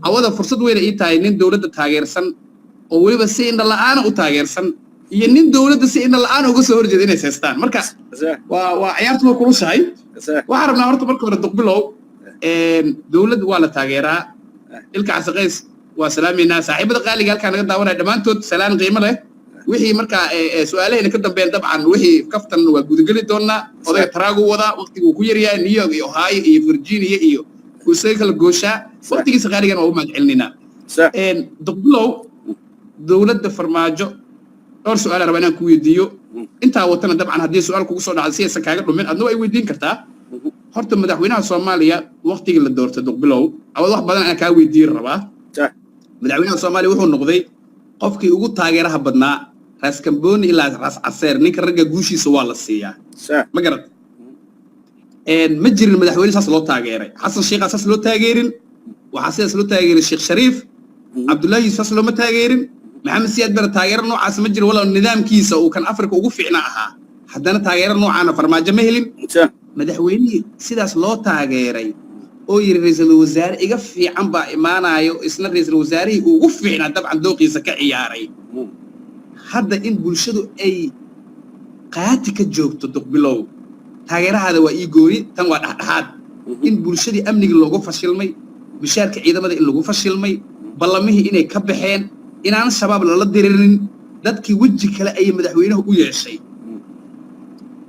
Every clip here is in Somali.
Awada fursad weyn ii tahay nin dowladda taageersan oo weliba si indha la'aana u taageersan iyo nin dowladda si indha la'aan uga soo horjeeda inay seestaan. Marka waa ciyaartu waa kulushahay. Waxaan rabnaa horta marka hore, Duqbilow, dowladda waa la taageeraa. Ilka Casaqays waa salaamaynaa, saaxiibada qaaliga halkaa naga daawanaya dhammaantood salaan qiimo leh. Wixii markaa su-aalahayna ka dambeeyaan, dabcan wixii kaftan waa gudageli doonaa. Odayga taraagu wadaa, waqtigu ku yaryahay, New York iyo Ohio iyo Virginia iyo uu isaga kala gooshaa. Waqtigiisa qaaligan waa u mahad celinaynaa. Duqbilow, dowladda Farmaajo dhowr su-aal rabaa inaan ku weydiiyo. Intaa watana dabcan haddii su-aal kugu soo dhacda, si aysan kaaga dhumin, adna waa ay weydiin kartaa. Horta madaxweynaha Soomaaliya waqtigii la doortay, Duqbilow, awad wax badan inaan kaa weydiin rabaa. Madaxweynaha Soomaaliya wuxuu noqday qofkii ugu taageeraha badnaa Raas Kambooni ilaa Raas Caseer. Ninka ragga guushiisa waa la siiyaa, ma garat? Ma jirin madaxweyne saas loo taageeray. Xasan Sheikhaa saas loo taageerin, waxaa sidaas loo taageeray Sheekh Shariif, Cabdullaahi Yuusuf saas looma taageerin, Maxamed Siyaad Bare taageero noocaas ma jiro. Walow nidaamkiisa uu kan Afrika ugu fiicna ahaa, haddana taageero noocaana Farmaajo ma helin. Madaxweynihii sidaas loo taageeray oo yidhi ra-iisul wasaare iga fiican baa imaanayo, isna ra-iisul wasaarihii ugu fiicnaa dabcan dooqiisa ka ciyaaray. Hadda in bulshadu ay qaati ka joogto, Duqbilow, taageerahaada waa ii gooni, tan waa dhexdhexaad. In bulshadii amnigii loogu fashilmay, mishaarka ciidamada in lagu fashilmay, ballamihii inay ka baxeen, inaan Shabaab lala diririn, dadkii weji kale ayay madaxweynuhu u yeeshay,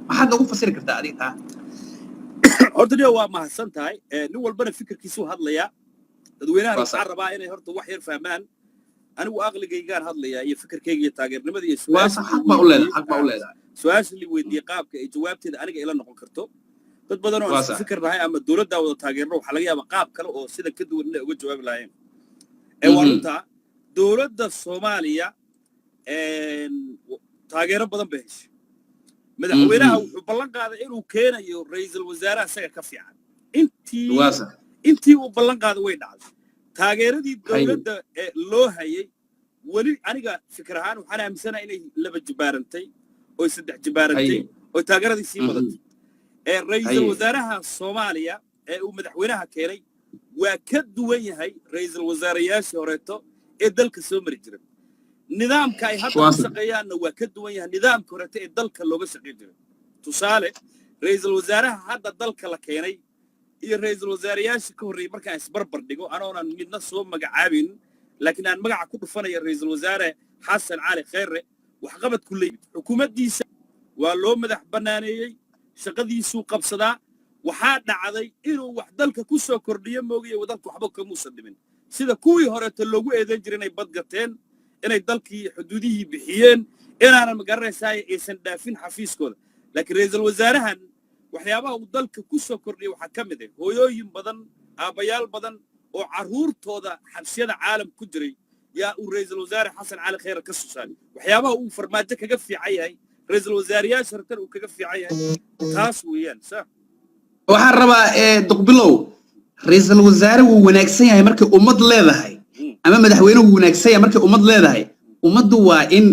maxaad noogu fasiri kartaa adiga taa? Horta niyo, waa mahadsan tahay. Nin walbana fikirkiisuu hadlayaa. Dadweynahana waxaan rabaa inay horta wax yar fahmaan. Anigu aqligaygaan hadlayaa iyo fikirkayga iyo taageernimada iyo Xaq baa u leedahay, xaq baa u leedahay. Su-aasha li weydiiyey qaabka ay jawaabteeda aniga ila noqon karto. Dad badan oo aan fikir nahay ama dowladdaa wada taageerno waxaa laga yaabaa qaab kale oo sida ka duwan inay uga jawaabi lahaayeen. Ee waa runtaa, dowladda Soomaaliya taageero badan bay heshay. Madaxweynaha wuxuu ballan qaaday inuu keenayo ra'iisul wasaaraha isaga ka fiican. Intii uu ballan qaaday way dhacday. Taageeradii dowladda ee loo hayay weli aniga fikir ahaan waxaan aaminsanahay inay laba jibaarantay oo saddex jibaarantay oo taageeradii sii badatay. Ee ra'iisul wasaaraha Soomaaliya ee uu madaxweynaha keenay waa ka duwan yahay ra'iisul wasaarayaashii horeeto ee dalka soo mari jiray. Nidaamka ay hadda ku shaqeeyaanna waa ka duwan yahay nidaamka horeeto ee dalka looga shaqeyn jiray. Tusaale, ra'iisul wasaaraha hadda dalka la keenay iyo ra'iisul wasaarayaashii ka horreeyey markaan isbarbar dhigo, anoonan midna soo magacaabin laakiin aan magaca ku dhufanayo ra'iisul wasaare Xasan Cali Khayre, waxqabadku la yimid xukuumaddiisa waa loo madax bannaaneeyey, shaqadiisuu qabsadaa. Waxaa dhacday inuu wax dalka ku soo kordhiyo moogiye dalka waxba kamuusan dhimin, sida kuwii horeeto loogu eedayn jiray inay badgateen, inay dalkii xuduudihii bixiyeen, inaanan magaranaysaay aysan dhaafin xafiiskooda. Laakiin ra'iisul wasaarahan waxyaabaha uu dalka ku soo kordhiyey waxaa ka mid ah hooyooyin badan, aabbayaal badan oo carruurtooda xabsiyada caalam ku jiray yaa uu ra'iisul wasaare Xasan Cali Khayre ka soo saaray. Waxyaabaha uu Farmaajo kaga fiican yahay, ra'iisul wasaarayaasha hortan uu kaga fiican yahay, taas weeyaan sax. Waxaan rabaa, Duqbilow, ra'iisul wasaare wuu wanaagsan yahay markay ummad leedahay, ama madaxweyne wuu wanaagsan yahay markay ummad leedahay. Ummaddu waa in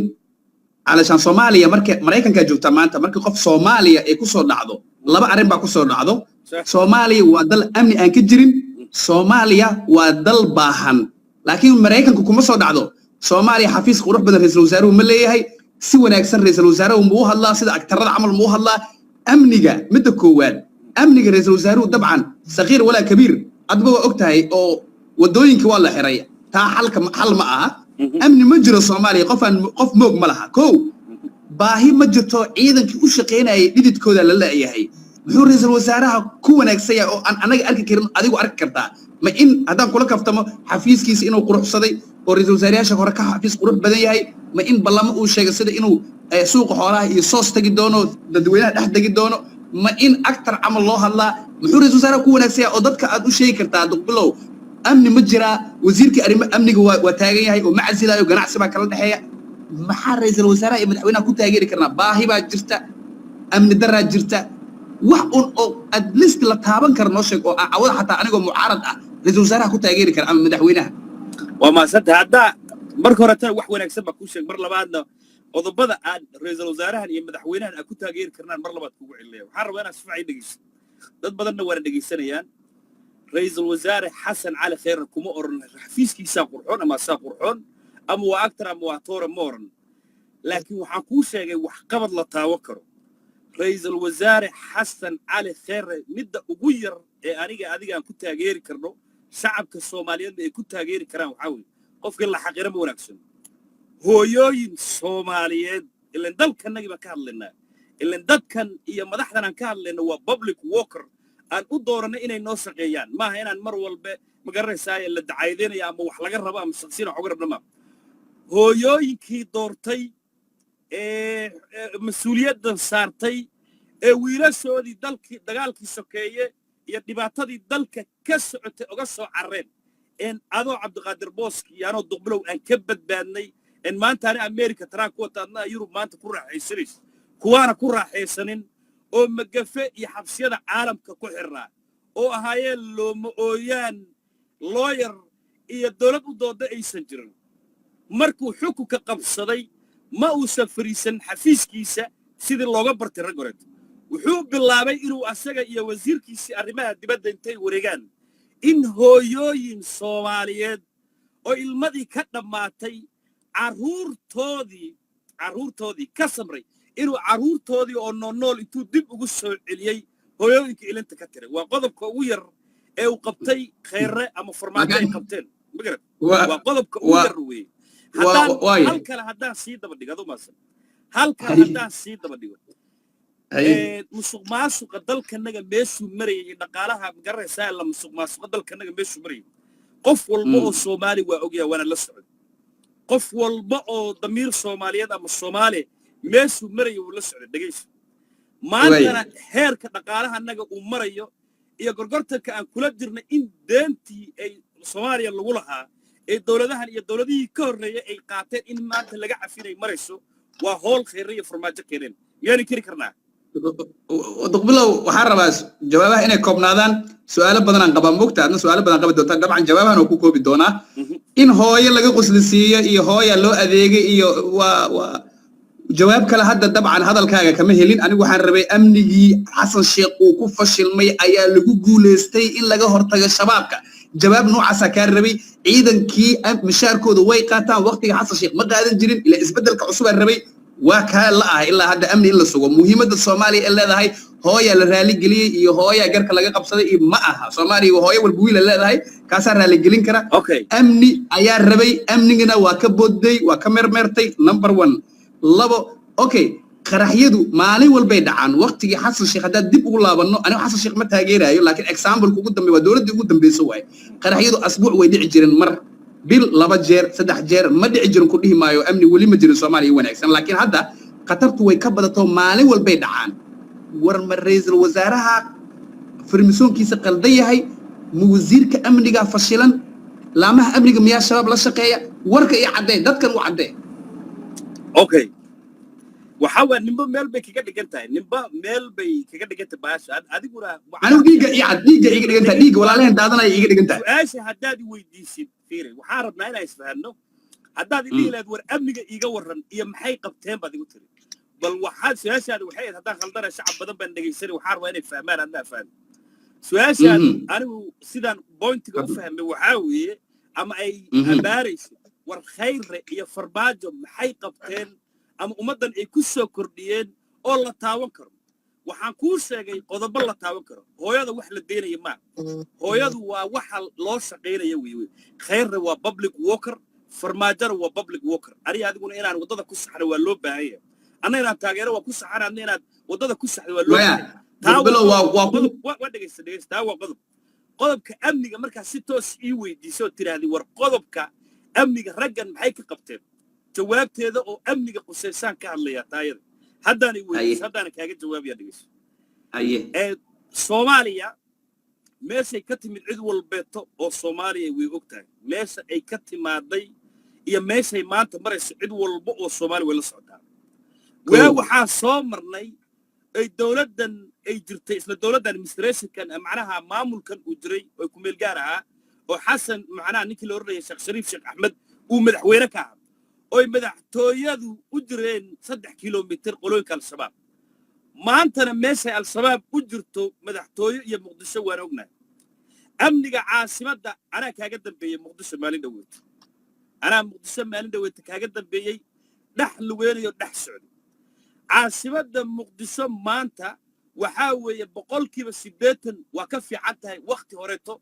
calashaan Soomaaliya marka Maraykankaa joogtaa maanta, markii qof Soomaaliya ay ku soo dhacdo, laba arrin baa ku soo dhacdo. Soomaaliya waa dal amni aan ka jirin, Soomaaliya waa dal baahan. Laakiin Maraykanku kuma soo dhacdo Soomaaliya xafiis qurux badan ra'iisul wasaaruhu ma leeyahay, si wanaagsan ra'iisul wasaaruhu ma u hadlaa, sida actorada camal ma u hadlaa. Amniga midda koowaad, amniga ra'iisul wasaaruhu dabcan saqiir walaa kabiir adba waa og tahay oo waddooyinka waa la xiray. Taa xalka xal ma aha. Amni ma jiro Soomaaliya, qof aan qof moog ma laha. Kow, baahi ma jirto, ciidankii u shaqaynayay dhididkooda la leeyahay. Muxuu ra'iisul wasaaraha ku wanaagsan yahay oo aan anaga arki karin, adigu arki kartaa? Ma in haddaan kula kaftamo xafiiskiisa inuu quruxsaday oo ra'iisul wasaarayaasha hore ka xafiis qurux badan yahay? Ma in ballamo uu sheegay, sida inuu suuqa xoolaha iyo soos tegi doono, dadweynaha dhex degi doono? Ma in actor camal loo hadlaa? Muxuu ra'iisul wasaaraha ku wanaagsan yahay oo dadka aad u sheegi kartaa, Duqbilow? Amni ma jiraa, wasiirkii arrimo amniga waa taagan yahay oo ma casilayo, ganacsi baa kala dhexeeya. Maxaa ra'iisul wasaaraha iyo madaxweynaha ku taageeri karnaa? Baahi baa jirta, amni daraa jirta. Wax un oo at least la taaban kara noo sheeg oo aan cawada xataa anigoo mucaarad ah ra'iisul wasaaraha ku taageeri kara ama madaxweynaha. Waa mahadsantahay. Haddaa marka horetana wax wanaagsan baa kuu sheeg, mar labaadna qodobada aan ra'iisul wasaarahan iyo madaxweynahan aan ku taageeri karnaan mar labaad kugu celinaya. Waxaan rabaa inaad si fiican dhegeyso, dad badanna waana dhegeysanayaan. Ra-iisul Wasaare Xasan Cali Khayre kuma oran xafiiskiisaa qurxoon ama saa qurxoon ama waa actor ama waa toora, ma oran, laakiin waxaan kuu sheegay waxqabad la taawan karo. Ra-iisul Wasaare Xasan Cali Khayre midda ugu yar ee aniga adiga aan ku taageeri karno, shacabka Soomaaliyeedna ay ku taageeri karaan, waxaa weeye qofkii la xaqira ma wanaagsan. Hooyooyin Soomaaliyeed, ilan dalkanagii baan ka hadlaynaa, ilan dadkan iyo madaxdan aan ka hadlayna waa public worker aan u dooranay inay noo shaqeeyaan. Maaha inaan mar walba, ma garanaysaa, la dacaydinaya ama wax laga rabo ama shaksiyan wax uga rabna. Maaha hooyooyinkii doortay ee mas-uuliyaddan saartay ee wiilashoodii dalkii dagaalkii sokeeye iyo dhibaatadii dalka ka socotay uga soo carreen, een adoo Cabdiqaadir Booski iyo anoo Duqbilow aan ka badbaadnay, en maanta ani America taraan ku wata, adna Yurub maanta ku raaxaysanayso, kuwaana ku raaxaysanin oo magafe iyo xabsiyada caalamka ku xirnaa oo ahaayeen looma ooyaan, looyar iyo dowlad u dooda aysan jirin. Markuu xukunka qabsaday ma uusan fariisan xafiiskiisa sidii looga bartay rag horeed. Wuxuu bilaabay inuu asaga iyo wasiirkiisii arrimaha dibadda intay wareegaan in hooyooyin Soomaaliyeed oo ilmadii ka dhammaatay, carruurtoodii ka samray, inuu carruurtoodii oo noolnool intuu dib ugu soo celiyey hooyooyinka ilinta ka tiray. Waa qodobka ugu yar ee uu qabtay Khayre ama Farmaajo ay qabteen, magarad? Waa qodobka ugu yar weeye. Haddaan hal kale haddaan sii daba dhigo, adu maasan, hal kale haddaan sii daba dhigo, musuq maasuqa dalkanaga meeshuu marayay iyo dhaqaalaha, magaranaysaa, la musuq maasuqa dalkanaga meeshuu marayay, qof walba oo Soomaali waa ogyahay, waana la socday. Qof walba oo damiir Soomaaliyeed ama Soomaali meeshuu marayay wuu la socday. Dhegayso, maantana heerka dhaqaalahanaga uu marayo iyo gorgortanka aan kula jirnay in deentii ay Soomaaliya lagu lahaa ee dowladahan iyo dowladihii ka horreeyay ay qaateen in maanta laga cafinay marayso, waa howl Khayre iyo Farmaajo keeneen. Miyaanu keri karnaa? Duqbilow, waxaan rabaa jawaabaha inay koobnaadaan. Su'aalo badanaan qabaa, mogta, adna su'aalo badan qabi doontaa. Dabcan jawaabahan oo ku koobi doonaa in hooyo laga qoslisiiyo iyo hooya loo adeegay iyo waa jawaab kale. Hadda dabcan hadalkaaga kama helin. Anigu waxaan rabay amnigii Xasan Sheekh uu ku fashilmay ayaa lagu guulaystay in laga hortago Shabaabka. Jawaab noocaasaa kaa rabay. Ciidankii mishaarkooda way qaataan, waqtiga Xasan Sheekh ma qaadan jirin. Ilaa isbeddelka cusubaa rabay waa kaa la ah. Ilaa hadda amni in la sugo muhiimadda Soomaaliya ay leedahay, hooyaa la raaligeliyey iyo hooyaa garka laga qabsaday iyo ma aha. Soomaaliya hooyo walba wiila leedahay, kaasaa raaligelin kara. Amni ayaa rabay, amnigana waa ka boodday, waa ka mermeertay, number one. Labo, okay, qaraxyadu maalin walbay dhacaan. Waqtigii Xasan Sheekh haddaad dib ugu laabanno, anigu Xasan Sheekh ma taageerayo, laakiin example ugu dambeeya waa dowladdii ugu dambeysa waaye. Qaraxyadu asbuuc way dhici jireen, mar bil laba jeer, saddex jeer ma dhici jirin ku dhihi maayo. Amni weli ma jirin Soomaaliya wanaagsan, laakiin hadda khatartu way ka badato, maalin walbay dhacaan. War ma ra'iisul wasaaraha farmisoonkiisa qaldan yahay? Ma wasiirka amniga fashilan? Laamaha amniga miyaa Shabaab la shaqeeya? Warka iyo caddee, dadkan u caddee. Okay, waxa waa nimba meel bay kaga dhigan tahay, nimba meel bay kaga dhigan tahay baasha. Adiguna Anigu dhiigga iyo cad, dhiigga iga dhigan tahay, dhiigga walaalaheen daadanaya iga dhigan tahay. Su-aasha haddaad i weydiisid, fiiri, waxaan rabnaa inaan isfahanno. Haddaad idhihi lahayd war amniga iiga warran iyo maxay qabteen baad igu tiri, bal waxaad su-aashaada waxay ahayd, haddaan khaldana shacab badan baan dhegaysanay, waxaan rabaa inay fahmaan, adnaa fahmi su-aashaadu. Anigu sidaan pointiga u fahmay waxaa weeye ama ay abaarayso, war Khayre iyo Farmaajo maxay qabteen ama ummaddan ay ku soo kordhiyeen oo la taaban karo? Waxaan kuu sheegay qodobo la taaban karo. Hooyada wax la deynaya maa, hooyadu waa waxa loo shaqaynaya wey. Khayrna waa public worker, Farmaajona waa public worker. Aniga adiguna inaan waddada ku saxno waa loo baahan yahay. Anna inaan taageero waa ku saxan, adna inaad waddada ku saxdo waa loo baahan yahay. Taa waa qodob. Waa dhegaysta, dhegaysta, taa waa qodob. Qodobka amniga markaa si toos ii weydiisay oo tidhaahday war qodobka amniga raggan maxay ka qabteen, jawaabteeda oo amniga qusaysaan ka hadlayaa. Taayada haddaanay weydiisay, haddaana kaaga jawaabaya, dhegayso. Ee Soomaaliya meeshay ka timid, cid walbeeto oo Soomaaliya way og tahay meesha ay ka timaaday iyo meeshay maanta marayso. Cid walba oo Soomaaliya way la socotaa. Waa waxaan soo marnay ay dowladdan ay jirtay, isla dowladdan administrationkan, macnaha maamulkan uu jiray oo ku meel gaar ahaa oo Xasan, macnaha ninkii la odhanayay Sheekh Shariif Sheekh Axmed uu madaxweyne ka ahaa, oy madaxtooyadu u jireen 3 kilomitir qolooyinka Al-Shabaab. Maantana meeshay Al-Shabaab u jirto madaxtooyo iyo Muqdisho waan ognahay. Amniga caasimadda anaa kaaga dambeeyey Muqdisho maalin dhaweeto, anaa Muqdisho maalin dhaweeto kaaga dambeeyey, dhex lugeynayo, dhex socday caasimadda Muqdisho. Maanta waxaa weeye 80% waa ka fiican tahay wakhti horeeto.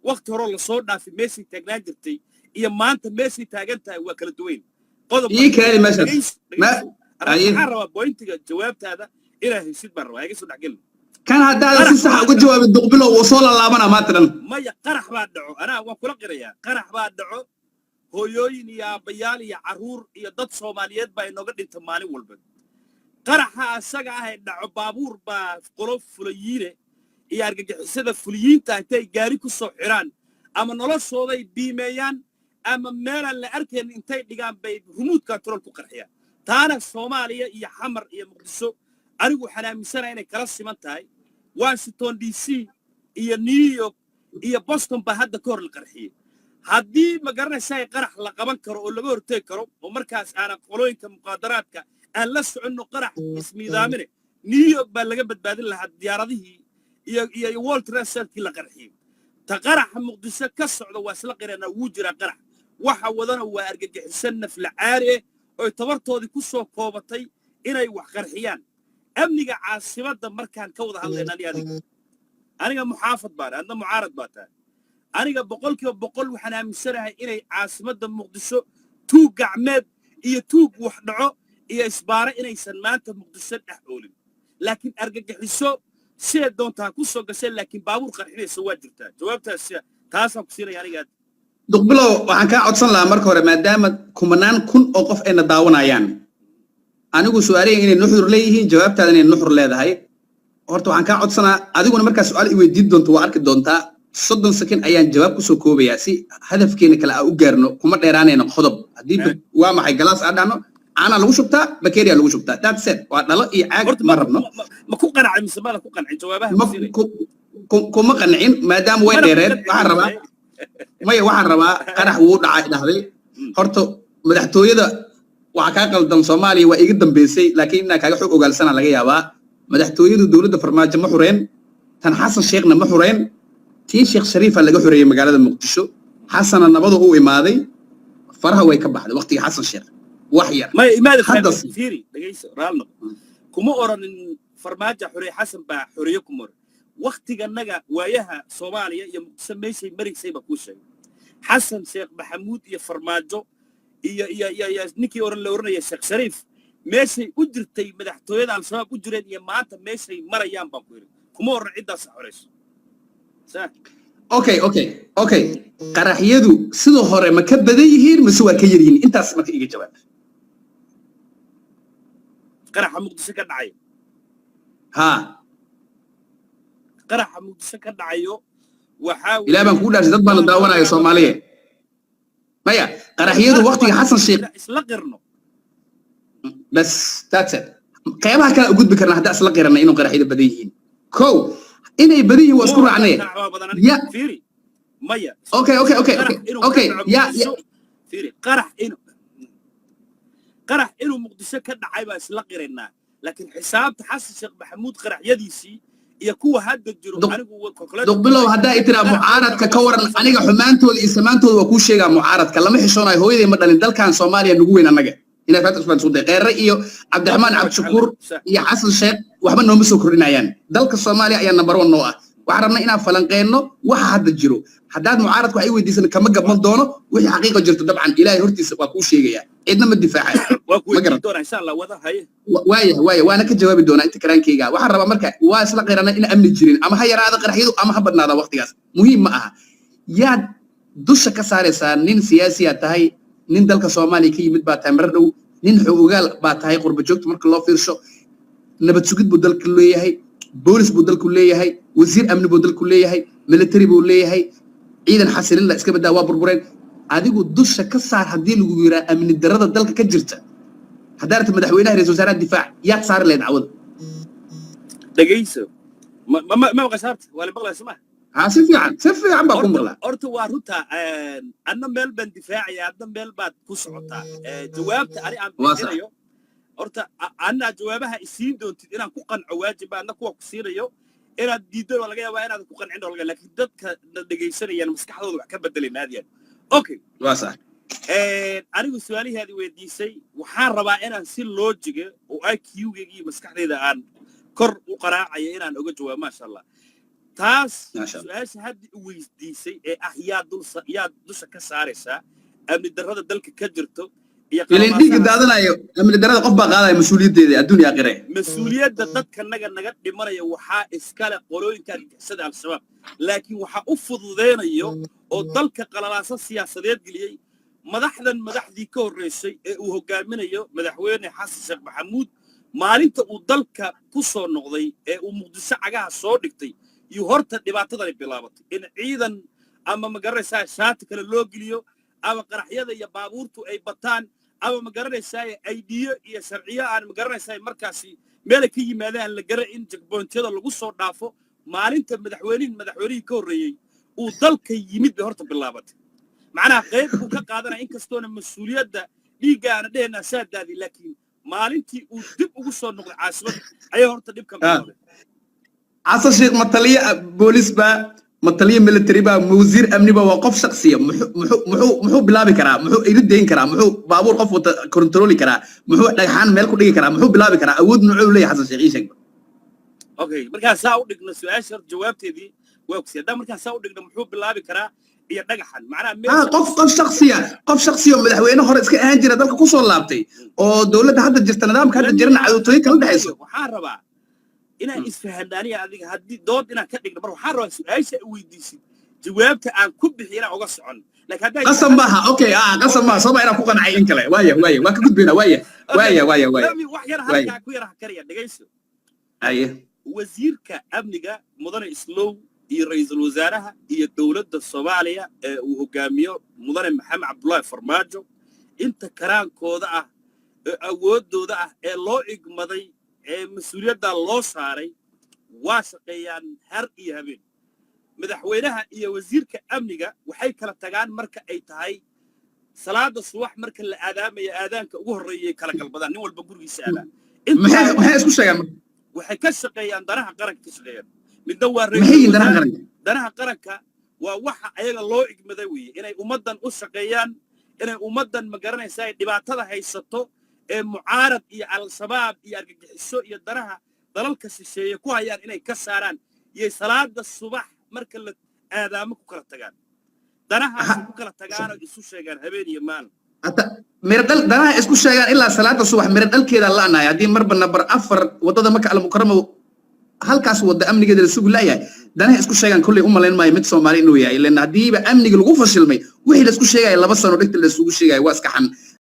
Wakhti horeo lasoo dhaafay meeshay taagnaan jirtay iyo maanta meeshay taagan tahay waa kala duwayn. Qodob Ii kaali meeshaas. Waxaan rabaa point-iga jawaabtaada inaa heshid baan rabaa, iga soo dhexgelin. Kan haddaadan si sax uga jawaabin, Duqbilow, wuu soo laalaabanaa maanta dhan. Maya, qarax baa dhaco, anaa waan kula qirayaa, qarax baa dhaco. Hooyooyin iyo aabbayaal iyo carruur iyo dad Soomaaliyeed baa inooga dhinta maalin walba. Qaraxa asaga ah ee dhaco, baabuur baa qolo fulayiine iyo argagixisada fuliyiinta intay gaari ku soo xiraan ama noloshooday biimeeyaan ama meelaan la arkayn intay dhigaan bay remote control ku qarxiyaan. Taana Soomaaliya iyo Xamar iyo Muqdisho anigu waxaan aaminsanahay inay kala siman tahay. Washington DC iyo New York iyo Boston baa hadda ka hor la qarxiyey. Haddii, ma garanaysaa, qarax la qaban karo oo laga hortegi karo oo markaas aanan qolooyinka muqaadaraadka aan la soconno qarax ismiidaamine, New York baa laga badbaadin lahaa diyaaradihii iyo World Trade Centerkii la qarxiyey. Ta qaraxa Muqdisho ka socda waa isla qireenaa, wuu jiraa qarax. Waxa wadana waa argagixisan naflacaari ah oy tabartoodii ku soo koobatay inay wax qarxiyaan. Amniga caasimadda markaan ka wada hadlayna, ani adiga, aniga muxaafad baan, adna mucaarad baa tahay. Aniga 100% waxaan aaminsanahay inay caasimadda Muqdisho tuug gacmeed iyo tuug wax dhaco iyo isbaare inaysan maanta Muqdisho dhex oolin, laakiin argagixiso siday doontaa ku soo gashay, laakiin baabuur qarxinaysa waa jirtaa. Jawaabtaas taasaan ku siinaya aniga. Duqbilow, waxaan kaa codsan lahaa marka hore, maadaama kumanaan kun oo qof ayna daawanayaan, anigu su-aalahan inay nuxur leeyihiin, jawaabtaada inay nuxur leedahay, horta waxaan kaa codsanaa adiguna markaa su-aal i weydiin doonto, waa arki doontaa, 30 second ayaan jawaab kusoo koobayaa si hadafkeena kale aan u gaarno. Kuma dheeraanayno qodob. Haddii waa maxay galaas aan dhahno, caanaa lagu shubtaa, bakeeriyaa lagu shubtaa, that's it. Waa dhalo iyo caag. Ma rabno. Ma ku qancay mise maada ku qancin jawaabaha? Kuma qancin, maadaama way dheereed. Waxaan rabaa, maya, waxaan rabaa qarax wuu dhacay dhahday. Horta madaxtooyada waxaa kaa qaldan. Soomaaliya waa iga dambeysay, laakiin inaa kaaga xog ogaalsana laga yaabaa. Madaxtooyadu dowladda Farmaajo ma xureen, tan Xasan Sheekhna ma xureen. Tii Sheekh Shariifa laga xoreeyey magaalada Muqdisho. Xasana nabadu u imaaday, faraha way ka baxday waqtigii Xasan Sheekh wax yar. Maya, imaada fiiri, dhegeyso, raalno kuma oranin Farmaajo xoreeye, Xasan baa xoreeye kuma oran. Waktiganaga waayaha Soomaaliya iyo Muqdisho meeshay maraysay baa kuu sheegay. Xasan Sheekh Maxamuud iyo Farmaajo iyo ninkii oran la oranaya Sheekh Shariif, meeshay u jirtay madaxtooyada Al-Shabaab u jireen iyo maanta meeshay marayaan baan ku yidhi. Kuma oran ciddaas xoreyso. Okay, qaraxyadu sidoo hore ma ka badan yihiin mise waa ka yar yihiin? Intaas marka iga jawaab. Qaraxa Muqdisho ka dhacayo? Ha. Qaraxa Muqdisho ka dhacayo waxaa Ilaah baan kugu dhaarshay, dad baana daawanaya Soomaaliya. Maya, qaraxyadu waqtiga Xasan Sheekh Isla qirno. Bas, that's it. Qeybaha kale u gudbi karna haddaa isla qirana inuu qaraxyadu badan yihiin. Kow, inay badan yihiin waa isku raacnee. Ya, fiiri, maya. Okay, ya. Fiiri, qarax inuu Muqdisho ka dhacay baa isla qiraynaa, laakiin xisaabta Xasan Sheekh Maxamuud qaraxyadiisii iyo kuwa hadda jiro anigu Duqbilow, haddaa i tiraa mucaaradka ka waran, aniga xumaantooda iyo samaantooda waa kuu sheegaa. Mucaaradka lama xishoonayo, hooyaday ma dhalin. Dalkan Soomaaliya nugu weyn annaga inaad faata usmaan isku day. Qeerre iyo Cabdiraxmaan Cabdishakuur iyo Xasan Sheekh waxba nooma soo kordhinayaan. Dalka Soomaaliya ayaa number one noo ah. Waxaan rabnaa inaan falanqeenno waxa hadda jiro. Haddaad mucaaradka wax i weydiisan, kama gaban doono wixii xaqiiqa jirto. Dabcan Ilaahay hortiisa waa kuu sheegaya, cidna ma difaacayo. Waaya waaya, waana ka jawaabi doonaa inta karaankayga. Waxaan rabaa marka, waa isla qirana in amni jirin, ama ha yaraada qaraxyadu ama ha badnaada, waqtigaas muhiim ma aha. Yaad dusha ka saaraysaa? Nin siyaasiyaa tahay, nin dalka Soomaaliya ka yimid baa tahay, marar dhow nin xogogaal baa tahay. Qurba joogta marka loo fiirsho, nabad sugid buu dalka leeyahay, boolis buu dalku leeyahay, wasiir amni buu dalku leeyahay, military buu leeyahay, ciidan xasilin la iska badaa waa burbureen. Adigu dusha ka saar haddii lagu yiraa amni darrada dalka ka jirta. Haddaa rabta madaxweynaha, ra'iisul wasaaraha difaac, yaad saari lahayd cawada? Dhegayso, ma maqashaarta? Waa la maqlaya soma? Ha, si fiican, si fiican baa ku maqlaa. Horta waa runta, adna meel baan difaacaya, adna meel baad ku socotaa. Jawaabta ani aan bixinayo horta, anaa jawaabaha isiin doontid inaan ku qanco waajib, adna kuwa ku siinayo. Inaad diiddo waa laga yaabaa, inaad ku qancin waa laga, laakiin dadka na dhegaysanayaan maskaxdooda wax ka bedelin aad iyo aad. Okay. Waa sax. Anigu su-aalihaadi weydiisay waxaan rabaa inaan si logic-ga oo IQ-gayga iyo maskaxdayda aan kor u qaraacayo inaan oga jawaabo, maasha Allah. Taas Maasha Allah. su-aasha hadda i weydiisay ee ah yaa dusha ka saaraysaa amni darrada dalka ka jirto iyo Ileen dhiigga qalalaasaha daadanayo, amni darrada qof baa qaadaya mas-uuliyaddeeda adduun iyo aakhire. Mas-uuliyadda dadka naga dhimanaya waxaa iskale qolooyinka argagixisada Al-Shabaab, laakiin waxaa u fududeynayo oo dalka qalalaasa siyaasadeed geliyey madaxdan, madaxdii ka horreysay ee uu hogaaminayo Madaxweyne Xasan Sheekh Maxamuud. Maalinta uu dalka ku soo noqday ee uu Muqdisho cagaha soo dhigtay iyo horta dhibaatadani bilaabatay, in ciidan ama, ma garanaysaa, shaati kale loo geliyo ama qaraxyada iyo baabuurtu ay bataan ama, ma garanaysaa, aydiyo iyo sharciyo aan, ma garanaysaa, markaasi meelay ka yimaadaan la gara in checkpoint-yada lagu soo dhaafo. Maalinta madaxweynihii ka horreeyey uu dalka yimid bay horta bilaabatay. Macnaha qayb buu ka qaadanaya, inkastoona mas-uuliyadda dhiigga aana dhehenaa saa daadi, laakiin maalintii uu dib ugu soo noqday caasimadda ayaa horta dhibkan bilowday. Xasan Sheekh ma taliya boolis baa, ma taliya military baa, ma wasiir amni baa? Waa qof shaksiya. Muxuu bilaabi karaa? Muxuu ila deyn karaa? Muxuu baabuur qof wata kontrooli karaa? Muxuu dhagxaan meel ku dhigi karaa? Muxuu bilaabi karaa? Awood nuucuu leeyahay Xasan Sheekh? Ii sheeg. Okay, markaan saa u dhigno su-aasha, horta jawaabteedii waa kusi. Haddaan markaan saa u dhigno, muxuu bilaabi karaa iyo dhagaxan macnaha meesha Qof shaksiya oo madaxweyne hore iska ahaan jira, dalka kusoo laabtay, oo dowladda hadda jirta, nidaamka hadda jirana cadowtooyin kala dhexayso. Waxaan rabaa inaan isfahanno aniga adiga, haddii dood inaan ka dhigno. Mar waxaan rabaa su-aasha ay weydiisid jawaabta aan ku bixiyo inaan uga socon, laakiin haddaa Qasab maaha. Okay, qasab maaha. Sooma inaan ku qancay in kale. Waaya, waa ka gudbayna. Waaya. Lami wax yar Waaya. halkaa ku yar hakaraya, dhegayso. Haye. Wasiirka amniga Mudane Islow iyo ra'iisul wasaaraha iyo dowladda Soomaaliya ee uu hogaamiyo Mudane Maxamed Cabdullaahi Farmaajo, inta karaankooda ah ee awooddooda ah ee loo igmaday ee mas-uuliyadda loo saaray waa shaqeeyaan har iyo habeen. Madaxweynaha iyo wasiirka amniga waxay kala tagaan marka ay tahay salaada subax, marka la aadaamaya aadaanka ugu horreeyay kala galbadaan, nin walba gurigiisa aadaa. Maxay isku sheegaan? Waxay ka shaqeeyaan danaha qaranka ka shaqeeyaan. Midna waa Maxay yihiin danaha qaranka? Danaha qaranka waa waxa ayaga loo igmaday weeye, inay ummaddan u shaqeeyaan, inay ummaddan, ma garanaysaa, ay dhibaatada haysato ee mucaarad iyo Al-Shabaab iyo argagixiso iyo danaha dalalka shisheeye ku hayaan inay ka saaraan. Yay salaada subax marka la aadaamo ku kala tagaan, danahaasay ku kala tagaanoo isu sheegaan habeen iyo maalin. Hata miro dhal danaha isku sheegaan ilaa salaada subax miro dhalkeeda la'nahay. Haddii marba number 4 waddada Maka Almukarama, halkaas wadda amnigeeda la sugi la'yahay, danaha isku sheegaan kolley u malayn maayo mid Soomaali inuu yahay, ilan haddiiba amniga lagu fashilmay, wixii la isku sheegaya 2 sano dhigta la isugu sheegaya waa iska xan.